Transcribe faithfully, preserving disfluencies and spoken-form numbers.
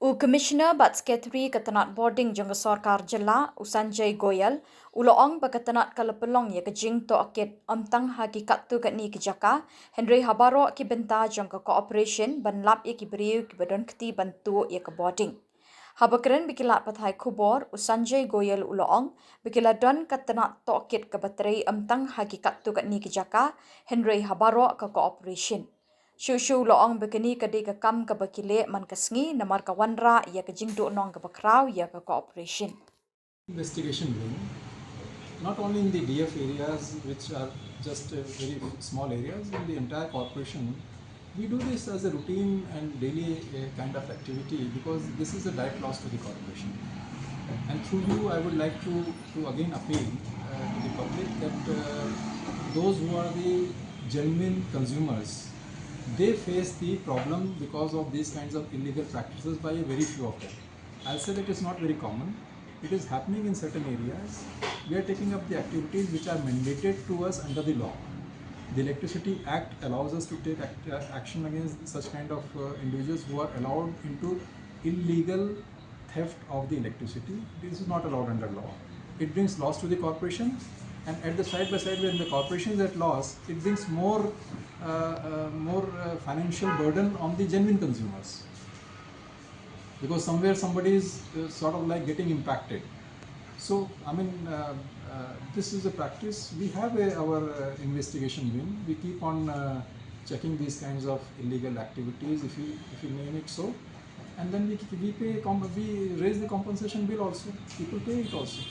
U Commissioner bad Secretary ka tnat bording jong ka sorkar jylla, u Sanjay Goyal, u la ong ba ka tnat ka la pynlong ïa ka jingtohkit ym tang ha ki katto katne ki jaka, hynrei ha baroh ki bynta jong ka corporation ban lap ïa ki briew kiba don kti ban tuh ïa ka bording. Haba kren bad ki lad pathai khubor, u Sanjay Goyal u la ong ba ki la don ka tnat tohkit kaba trei ym tang ha ki katto katne ki jaka, hynrei ha baroh ka corporation. Shuh shuh u la ong ba kane ka dei ka kam kaba ki leh man ka sngi namar ka wanrah ïa ka jingduhnong kaba khraw ïa ka corporation. Investigation wing, not only in the D F areas, which are just uh, very small areas, in the entire corporation, we do this as a routine and daily uh, kind of activity because this is a direct loss to the corporation. And through you, I would like to, to again appeal uh, to the public that uh, those who are the genuine consumers, they face the problem because of these kinds of illegal practices by a very few of them. I'll say that it's not very common. It is happening in certain areas. We are taking up the activities which are mandated to us under the law. The Electricity Act allows us to take act, uh, action against such kind of uh, individuals who are allowed into illegal theft of the electricity. This is not allowed under law. It brings loss to the corporation, and at the side by side, when the corporation is at loss, it brings more, uh, uh, more uh, financial burden on the genuine consumers. Because somewhere somebody is uh, sort of like getting impacted. So, I mean, uh, uh, this is a practice. We have a, our uh, investigation wing. We keep on uh, checking these kinds of illegal activities, if you, if you name it so. And then we, we pay, comp- we raise the compensation bill also. People pay it also.